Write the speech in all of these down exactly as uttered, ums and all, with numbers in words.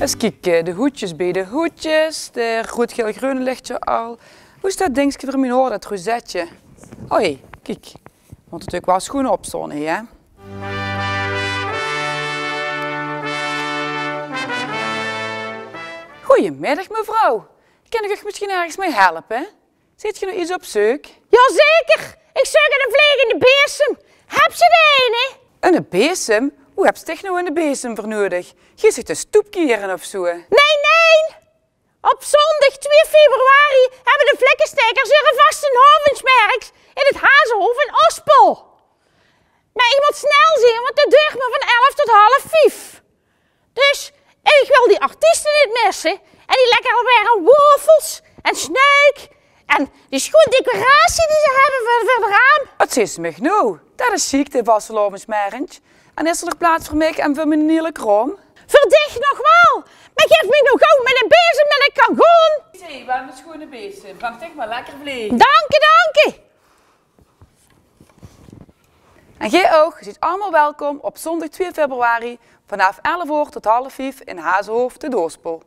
Ins kieke, de hoedjes bie de hoedjes, de roed-geel-greun ligk d'r al. Wo is det dingske veur mien haor, det rozetje? O jee, kiek. Mót natuurlik waal sjoen opzónne, hè? Goeiemiddig, mevrouw. Kin ik uch misschien ergens mee helpen? Zeet geer nog iets op zeuk? Jazeker, ik zeuk eine vlegende bezem. Hebs se d'r eine? Eine bezem? Wo hebs dich nou eine bezem veur nudig? Geis se de stoep kiere of zoe? Nee, nee. Op zóndig twieë februari hebbe de Flikkestekers heur vastenhaovesmerk in het Hazenhof in Ospel. Maar ik mót snel zien, want det duurt maar van elf tot half vief. Dus ik wil die artieste niet missen. En die lekkere warm wafels en snuik. En die sjoen decoratie die ze hebbe veur, veur het raam. Wat zeet ze mich nou? Det is sjiek, de vastelaovesmerk. En is d'r nog plaats veur mich en veur mien hele kraom? Veur dich nog waal. Maar gaef mich nou gaw miene bezem en ik kan gaon. Hé, waal eine sjoene bezem. Gank dich maar lekker vlege. Danke, danke. En geer ouch, geer zeet allemaol welkom op zóndig twieë februari vanaaf elf oor tot half vief in Hazenhof te Ospel.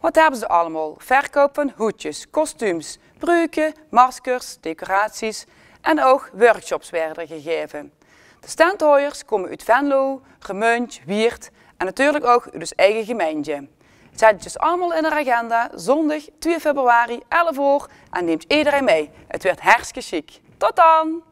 Wat hebbe ze allemaol? Verkoup van hoedjes, kostuums, pruke, maskers, decoraties en ouch workshops waere d'r gegaeve. De standhaojers kómme oet Venlo, Remunj, Wieërt en natuurlik ouch oet ós eige gemeintje. Zet het dus allemaol in de agenda, zóndig twieë februari, elf oor, en neemt ederein mei. Het wuuert hartstikke sjiek. Tot dan!